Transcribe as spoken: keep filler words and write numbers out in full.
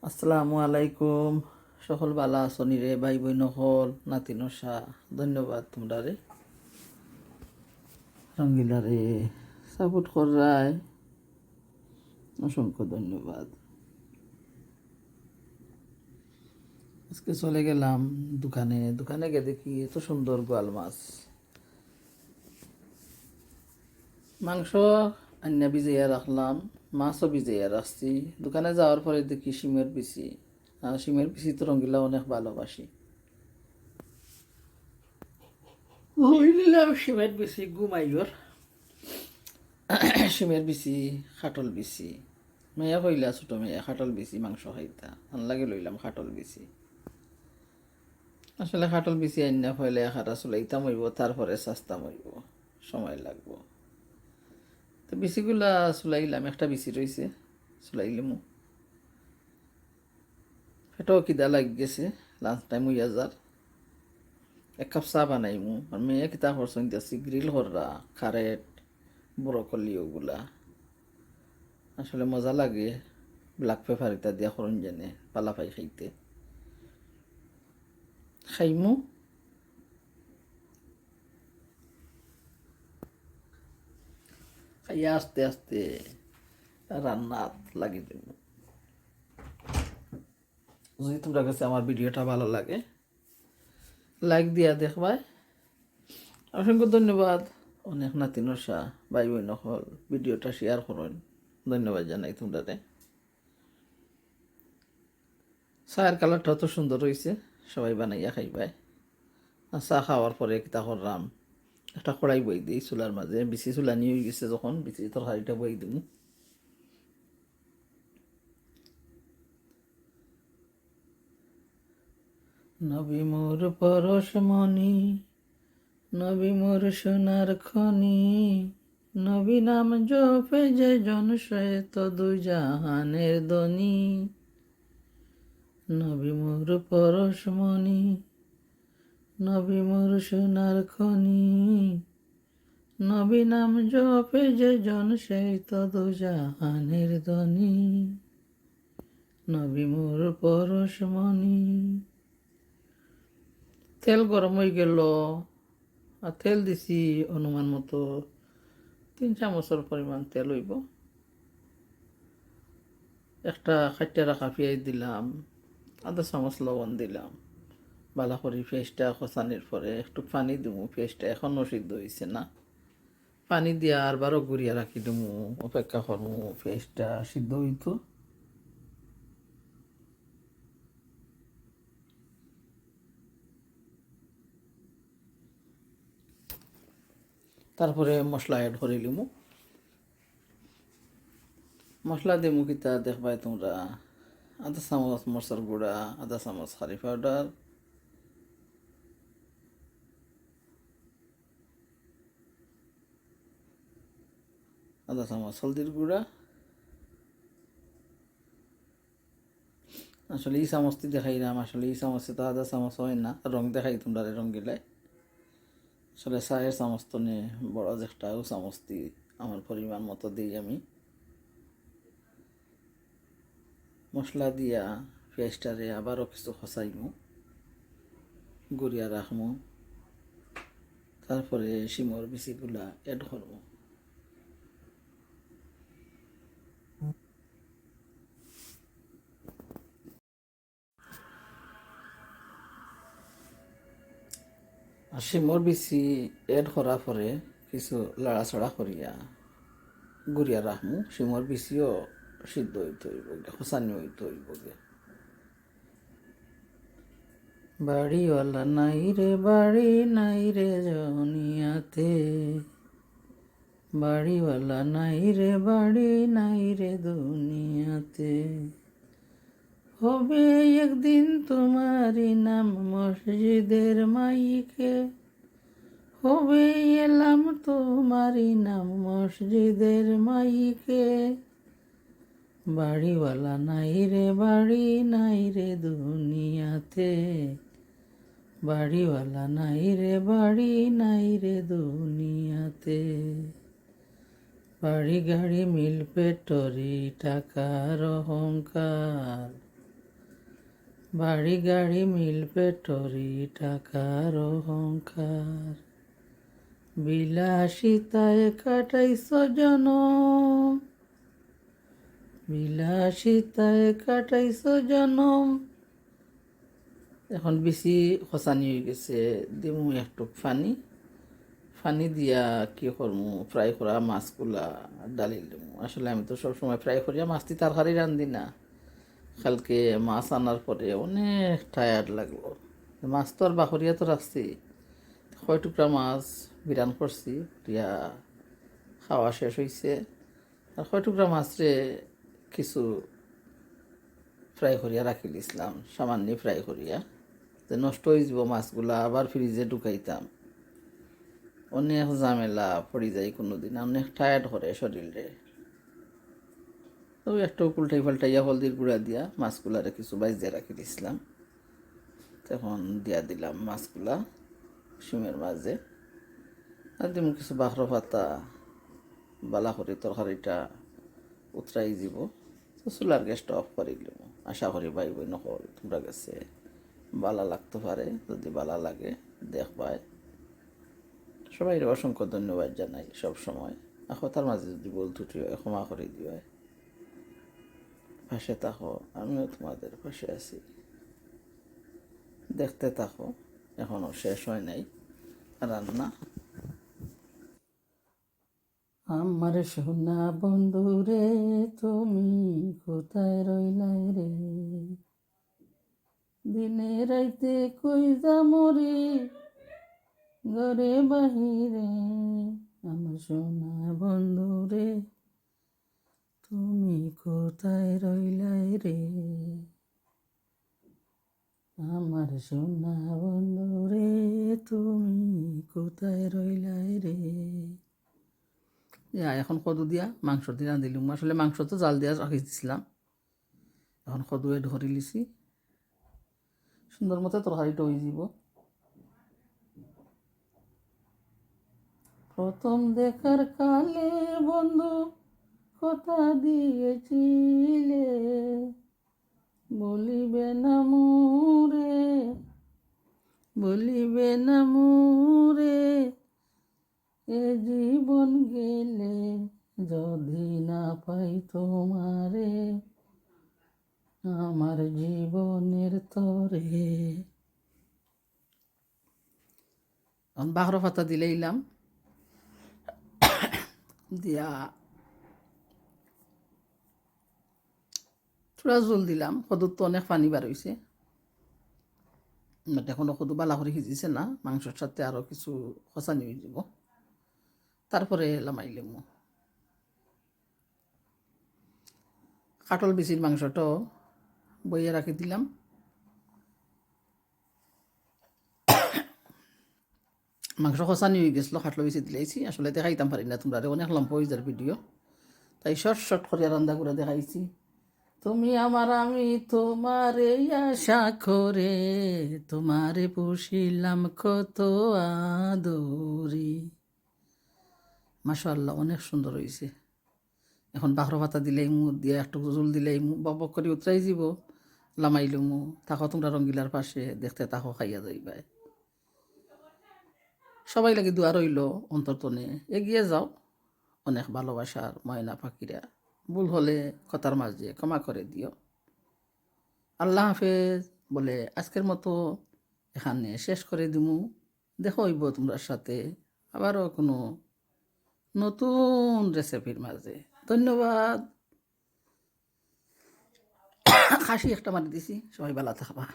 আসসালামু আলাইকুম। সকল ভালা আছনি রে ভাই বইন অকল, নাতিন অষা? ধন্যবাদ তুমরারে, রঙ্গিলারে support কররায়, অসংখ্য ধন্যবাদ। আজকে চলে গেলাম দোকানে, দোকানে গিয়া দেখি এত সুন্দর গোয়াল মাছ। মাংস আনিয়া ভিজাইয়া রাখলাম, মাছও ভিজাইয়া রাখছি। দোকানে যাওয়ার পরে দেখি শিমের বিচি, আর শিমের বিচি তো রঙ্গিলা অনেক ভালোবাসি। লই নিলাম শিমের বিচি, ঘুমাইয়র। শিমের বিচি, কাঠল বিচি। মেয়ে কইলা, ছোট মেয়ে, কাঠল বিচি মাংস খাইতা, তার লাগি লইলাম কাঠল বিচি। আসলে কাঠল বিচি আনিয়া পয়লা এখাটা চুলাইতাম অইবো, তারপরে চাচতাম অইবো, সময় লাগবো। তো বিচিগুলা চুলাইলাম, একটা বিচি রইছে, চুলাইলিমু। পেটও খিদা লাগি গেছে, lunch time অইয়া যার। এক কাপ চা বানাইমু। আর মেয়ে কিতা করছইন, দেখছি grill কররা, carrot, broccoli ওগুলা। আসলে মজা লাগে, black pepper ইতা দিয়া করইন যেনে, ভালা পাই খাইতে। খাইমু। খাইয়া আস্তে আস্তে রান্নাত লাগি দিমু। যদি তুমরার কাছে আমার video টা ভালা লাগে, like দিয়া দেখবায়। অসংখ্য ধন্যবাদ। অনেক নাতিন অষা ভাই বইন অকল video টা share করইন, ধন্যবাদ জানাই তুমরারে। চার colour টা অত সুন্দর অইছে, সবাই বানাইয়া খাইবায়। আর চা খাওয়ার পরে কিতা করলাম, একটা কড়াই বই দিই চুলার মাঝে, বিচি চুলানি অই গেছে যখন, বিচি তরকারিটা বই দিমু। নবী মোর পরশমণি, নবী মোর সোনার খনি, নবী নাম জপে যে জন সে তো দুই জাহানের ধনী। নবী মোর পরশমণি, নবী মোর সোনার খনি, নবী নাম জপে যে জন সেই তো দুজাহানের ধনী। নবী মোর পরশমণি। তেল গরম অই গেল, আর তেল দিছি অনুমান মতো তিন চামচর পরিমাণ তেল অইবো। একটা কাটিয়া রাখা পিয়াজ দিলাম, আধা চামচ লবণ দিলাম। ভালা করি পিয়াজটা কষানির পরে একটু পানি দিমু, পিয়াজটা এখনো সিদ্ধ অইছে না। পানি দিয়া আরবারও গুড়িয়া রাখি দিমু, অপেক্ষা করমু পিয়াজটা সিদ্ধ অইতো। তারপরে মশলা add করিলিমু। মশলা দিমু কিতা দেখবায় তুমরা, আধা চামচ মরচর গুঁড়া, আধা চামচ curry powder, আধা চামচ হলদির গুঁড়া। আসলে ই চামচদি দেখাইরাম, আসলে ই চামচে তো আধা চামচ অয় না, রং দেখাই তুমরারে রঙ্গিলায়। আসলে চায়ের চামচ তো নে বড় যেটা, ও চামচদি আমার পরিমাণ মতো দেই আমি। মশলা দিয়া পিয়াজটারে আবারও কিছু কষাইমু, গুড়িয়া রাখমু, তারপরে শিমর বিচিগুলা add করমু। আর শিমর বিচি add করার পরে কিছু লাড়াচাড়া করিয়া গুড়িয়া রাখমু। শিমর বিচিও সিদ্ধ অইতে অইবো, কষানি অইতে অইবো। বাড়িওয়ালা নাই রে বাড়ি, নাই রে জনিয়াতে, বাড়িওয়ালা নাই রে বাড়ি, নাই রে দুনিয়াতে। হবে একদিন তোমারই নাম মসজিদের মাইকে, হবে এলাম তোমারই নাম মসজিদের মাইকে। বাড়িওয়ালা নাই রে বাড়ি, নাই রে দুনিয়াতে, বাড়িওয়ালা নাই রে বাড়ি, নাই রে দুনিয়াতে। বাড়ি গাড়ি মিল factory টাকার অহংকার, বাড়ি গাড়ি মিল পেটরি টাকার অহংকার, বিলাসিতায় কাটাইছো জনম, বিলাসিতায় কাটাইছো জনম। এখন বেশি খসানি অই গেছে, দিমু একটুক ফানি। ফানি দিয়া কি করমু, ফ্রাই করা মাছগুলা ডালি দিমু। আসলে আমি তো সব সময় ফ্রাই করিয়া মাছ দি তরকারি রান্ধি না। কালকে মাছ আনার পরে অনেক টায়ার্ড লাগলো। মাছ তো আর বাখরিয়া তো রাখছি, কয় টুকরা মাছ বিরান করছি, দিয়া খাওয়া শেষ অইছে। আর কয় টুকরা মাছরে কিছু ফ্রাই করিয়া রাখি দিছলাম, সামান্য ফ্রাই করিয়া, যে নষ্ট অই যিবো মাছগুলা, আবার ফ্রিজে ঢুকাইতাম। অনেক ঝামেলা পড়ি যায় কুনুদিন, অনেক টায়ার্ড করে শরীররে। তো একটু উল্টাই পাল্টাইয়া হলদির গুঁড়া দিয়া মাছগুলারে কিছু ভাজিয়া রাখি দিছলাম। তখন দিয়া দিলাম মাছগুলা শিমের মাঝে। আর দিমু কিছু বাখরো পাতা, বালা করি তরকারিটা উতরাই যিবো। তো চুলার গ্যাসটা অফ করি দিলাম। আশা করি ভাই বইন অকল তুমরার গেছে বালা লাগতো পারে, যদি বালা লাগে দেখবায়। সবাইরে অসংখ্য ধন্যবাদ জানাই সব সময়। আর কথার মাঝে যদি ভুল ত্রুটি অয়, ক্ষমা করি দিবায়। পাশে থাকো, আমিও তোমাদের পাশে আছি। দেখতে থাকো, এখনো শেষ হয় নাই রান্না। আমার সোনা বন্ধু রে, তুমি কোথায় রইলায় রে? দিনে রাইতে কই যা মরি, ঘরে বাহিরে। আমার সোনা বন্ধু রে, তুমি কোথায় রইলায় রে? আমার সোনা বন্ধু রে, তুমি কোথায় রইলায় রে? ইয়া, এখন কদু দিয়া মাংস দি রান্ধিলিমু। আসলে মাংস তো জাল দিয়া রাখি দিছিলাম, এখন কদু এড করি লিছি। সুন্দর মতো তরকারিটা অই যিবো। প্রথম দেখার কালে বন্ধু কথা দিয়েছিলে, বলিবে না মোরে, বলিবে না মোরে, এ জীবন গেলে যদি না পাই তোমারে, আমার জীবনের তরে। এখন বাখরো পাতা দিলাইলাম, দিয়া থুড়া জুল দিলাম। কদুত তো অনেক পানি বার অইছে, but এখনো কদু বালা করি সিজিছে না, মাংসর সাথে আরো কিছু খসানি অই যিবো, তারপরে লামাইলিমু। কাটল বিচির মাংসটাও বইয়া রাখি দিলাম। মাংস খসানি অই গেছিল, কাটল বিচি দিলাইছি। আসলে দেখাইতাম পারি না তুমরারে, অনেক লম্বা অই যার ভিডিও, তাই শর্ট শর্ট করিয়া রান্দা করিয়া দেখাইছি। তুমি আমার, আমি তোমারে আশা করে, তোমারে পুষিলাম কত আদরে। মাশাআল্লাহ, অনেক সুন্দর অইছে। এখন বাখরো পাতা দিলাইমু, দিয়া একটু জুল দিলাইমু, বক বক করি উতরাই যিবো, লামাইলিমু। থাকো তুমরা রঙ্গিলার পাশে, দেখতে থাকো, খাইয়া যাইবায়। সবাই লাগি দোয়া রইলো অন্তর তনে, এগিয়ে যাও। অনেক ভালোবাসার ময়না পাখিরা, ভুল হলে কথার মাঝে ক্ষমা করে দিও। আল্লাহ হাফেজ বলে আজকের মতো এখানে শেষ করে দিমু। দেখা অইবো তুমরার সাথে আবারও কোনো নতুন রেসিপির মাঝে। ধন্যবাদ। খাসি একটা মারি দিছি, সবাই ভালা থাকবা।